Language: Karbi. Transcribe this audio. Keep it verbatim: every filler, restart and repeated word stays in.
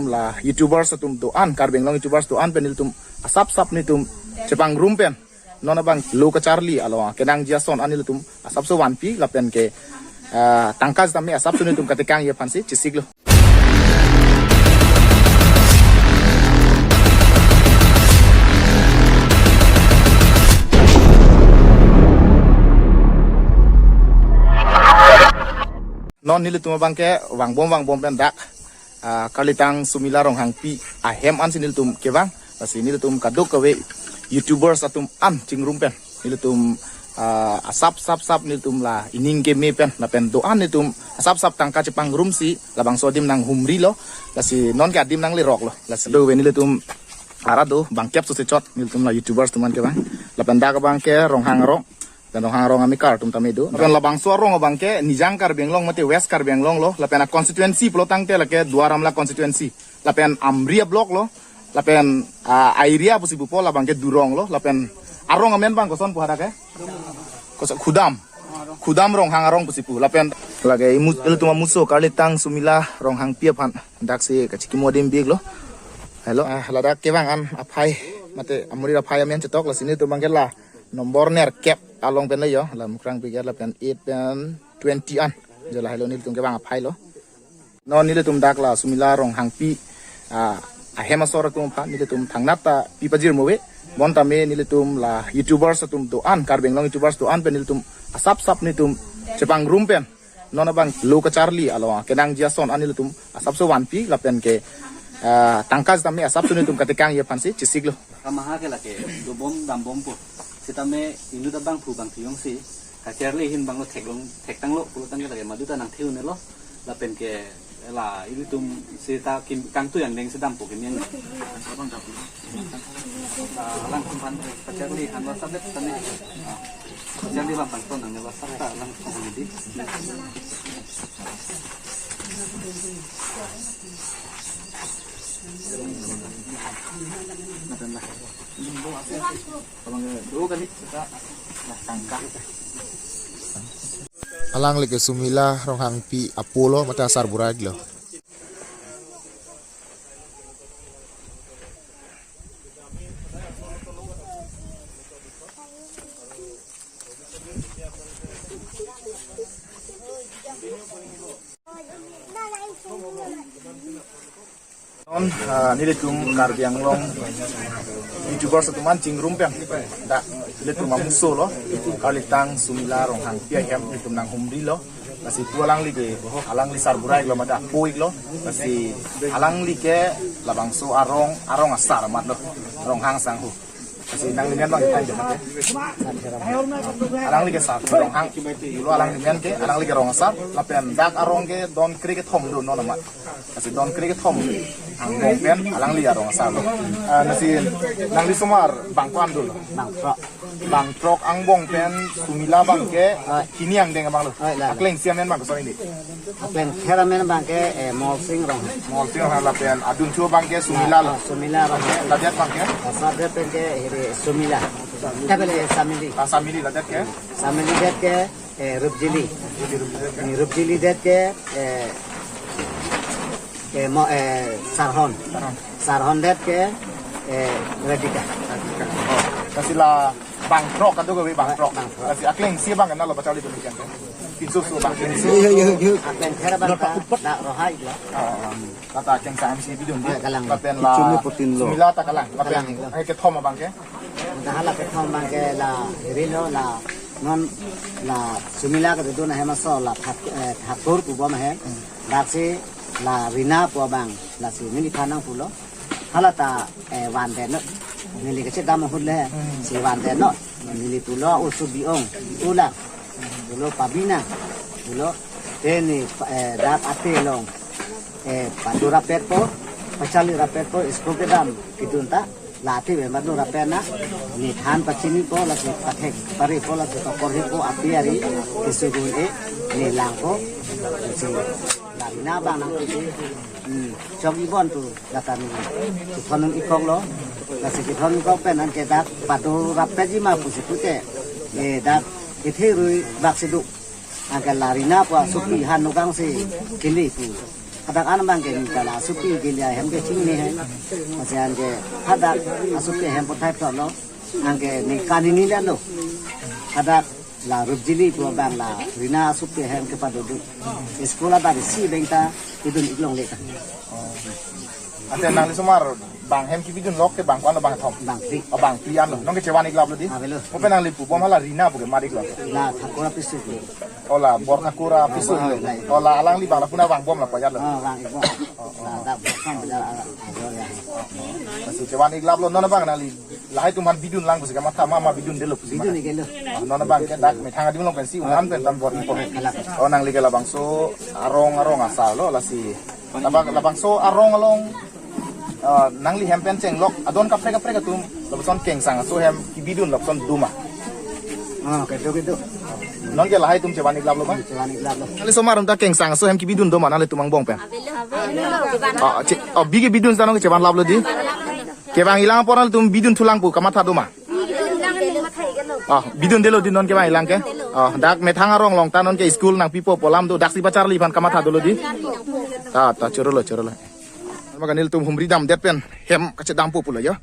La YouTubers atum do-an, Karbi Anglong YouTubers do-an pen nelitum asap sap nelitum chepangrum pen non abang lo kacharli along kenangji ason an nelitum asapso vanpi lapen ke, ah, tangka sitame asapso nelitum katekangji aphansi chesiklo. Non nelitum abang ke vangbom vangbom pen dak, ah, Karlitang Sumila Ronghangpi ahem ansi nelitum kevang. Lasi nelitum kadokave YouTubers atum an chingrum pen nelitum, ah, asap sap sap nelitum la ining keme pen lapen do-an nelitum asap sap tangka chepangrumsi labangso adim nanghumrilo. Lasi non ke adim nangleroklo. Lasi do ve nelitum arado bangkep sose chot nelitum la YouTubers atum an kevang. Lapen dak abang ke Ronghang arong. Lapen Ronghang arong amekar atum tame do. Lapen labangso arong abang ke Nijang Karbi Anglong mate West Karbi Anglong lo. Lapen a-constituency pulo tangte lake Duar Amla constituency. Lapen Amri a-block lo. Lapen, ah, a-area pusi pupo labang ke Durong lo. Lapen arong amen abang koson pu hadak ke? Koson Khudam. Khudam Ronghang arong pusi pu. Lapen lake imu-, ilitum amuso Karlitang Sumila Ronghangpi aphan daksi kachikimo adim biklo. Hello. Ah, ladak kevang an aphai mate amurir aphai amen chetok, lasi nelitum abang ke la nombor nerkep along pen le yo, la Mukrang Piger lapen eight pen twenty an. Jo la helo nelitum kevang aphai lo. Non nelitum dak la Sumila Ronghangpi, ah, ahem asor atum aphan nelitum thangnat ta pi pajirmo ave. Bonta me nelitum la YouTubers atum do-an, Karbi Anglong YouTubers do-an pen nelitum asap sap nelitum chepangrum pen non abang lo kacharli along kenangji ason an nelitum asapso vanpi lapen ke, ah, tangka sitame asapso nelitum katekangji aphansi chesiklo. Kamaha ke lake dobom dambompo. Sitame inut abangphu bangthu jongsi kacharli ahin abang lo theklong thektanglo pulo tangte lake maduta nangthe-un-elo. Lapen ke la ilitum seta kim kangtui angdeng si dampo kimi ang. Ah, alangtum aphan kacharli ahin lo sabet tame. Ah, kacharli abang pangton nang lo sabta alangtum aphan di. Alangli ke Sumila Ronghangpi apo lo mate asarbura lo. Non, ah, nelitum Karbi Anglong YouTubers atum an chingrum pen dak nelitum amuso lo, Karlitang Sumila Ronghangpi ahem nelitum nanghumrilo. Lasi pu alangli ke, alangli sarbura iklo mate apo iklo. Lasi alangli ke labangso arong, arong asar amat lo, Ronghang sangho. Lasi nangli men abang kita aja mate. Alangli ke sar Ronghang, dulu alangli men ke, alangli ke rong asar, lapen dak arong ke don kre kethom do non amat. Lasi don kre kethom angbong pen alangli arong asar lo. Ah, lasi nangli osomar bang ko-an dolo? Bang throk. Bang throk angbong pen Sumila abang ke, ah, hini angdeng abang lo. Ah, la, la. Akleng isi amen abang koson ini? Akleng ther amen abang ke, eh, Molsing Rong. Molsing Rong lapen adunthu abang ke Sumila lo. Ah, Sumila Rong. Ladet abang ke? Asar det pen ke hiri Sumila. Tabele Samili. Ah, Samili ladet ke? Samili det ke, eh, Rupjili. Ini Rupjili det ke, eh, eh, mo, eh, Sarhon. Sarhon. Sarhon det ke, eh, Radhika. Radhika. Oh, lasi la bang throk kadokave bang throk. Bang throk. Lasi akleng isi abang ke nalo pacharli dun ikan ke? Pinso so bang akleng isi. Yo, yo, yo, yo. Akleng ther abang ta, dak Rohai lo. Ah, ah. Lata akleng isi bidun di. Ah, kalang. Lapen la Sumila ta kalang. Lapen, kalang, kalang. Eh, kethom abang ke? Dah la kethom abang ke la hiri lo la non la Sumila kedodun ahem aso la Thak-, eh, Thakur pu bom ahem. Hmm. Daksi la Rina pu abang lasi neliphan nangpulo. Hala ta, eh, vandet non. Neli kachedam ahut le, hmm, si vandet non. Neli pulo usu bi-ong, bi-ulang. Pulo pabina. Pulo teni, eh, dak ate along, eh, pado rapetpo, pacharli rapetpo, school kedam kedun ta, la ate ave pado rapet na, ne than pachinipo, lasi pathek parepo, lasi pakorhepo, api ari keso gun-e, ne langpo, lasi la Rina abang nangkisi, hmm, chok ibon tu, la kami kethon-un-ikok lo, lasi kethon-un-ikok pen anke dak pado rapetji ma pusi pute, eh, dak kethe rui bak si do. Anke la Rina pu asopi han nokang si kini pu. Hadak an abang ke ningkan la asopi ke la hem ke chingni he. Masi anke hadak asopi hem pothai thotlo. Anke ningkan hini lalo. Hadak la Rupjili pu abang la Rina asopi hem kepadodu. School abang si bengta idun iklong le ta. Ante nanglitumar bang hem kebidun lok ke bang ko-an lo, bang thom? Bang phli. Oh, bang phli an lo. Non ke chevan iklap lo di? Ah, avelo. Kopi nangli pubom, hala Rina pu ke mat iklo? La Thakur apisu lo. Oh, la Borthakur apisu lo. Ah, la. Oh, la alangli bang la puna vangbom la pajat lo? Ah, vang ikbom. Oh, oh. La dak bor kam bela ala. Ajo ya. Lasi chevan iklap lo, non abang nangli lahai atum aphan bidun lang pusi kamatha, mama bidun detlo pusi. Bidun ma iklo. Ah, non abang ke dak methang adim along pensi un-an pen tam bor-ipo. Kalang. Oh, nangli ke labangso arong arong asar lo, lasi. Labang, labangso arong along, ah, nangli hem pen chenglok adon kaprek kaprek atum lapuson Kengsang aso hem kebidun lapuson do ma? Ah, kedo kedo. Non ke lahai atum chevan iklap lo ma? Chevan iklap lo. Nanglitumar atum ta Kengsang aso hem kebidun do ma nanglitum angbong pen? Avelo. Ah, che-, oh, bi kebidun ta non ke chevanlap lo di? Kevang ilang apor nanglitum bidun thulang pu kamatha do ma? Ah, bidun detlo di, non kevang ilang ke? Ah, dak methang arong along ta non ke school nangpipo pu alam do, daksi pacharli aphan kamatha dolo di? Ta, ta, choro lo, choro lo. Maka nelitum humri damdet pen hem kachedampo pulo yo.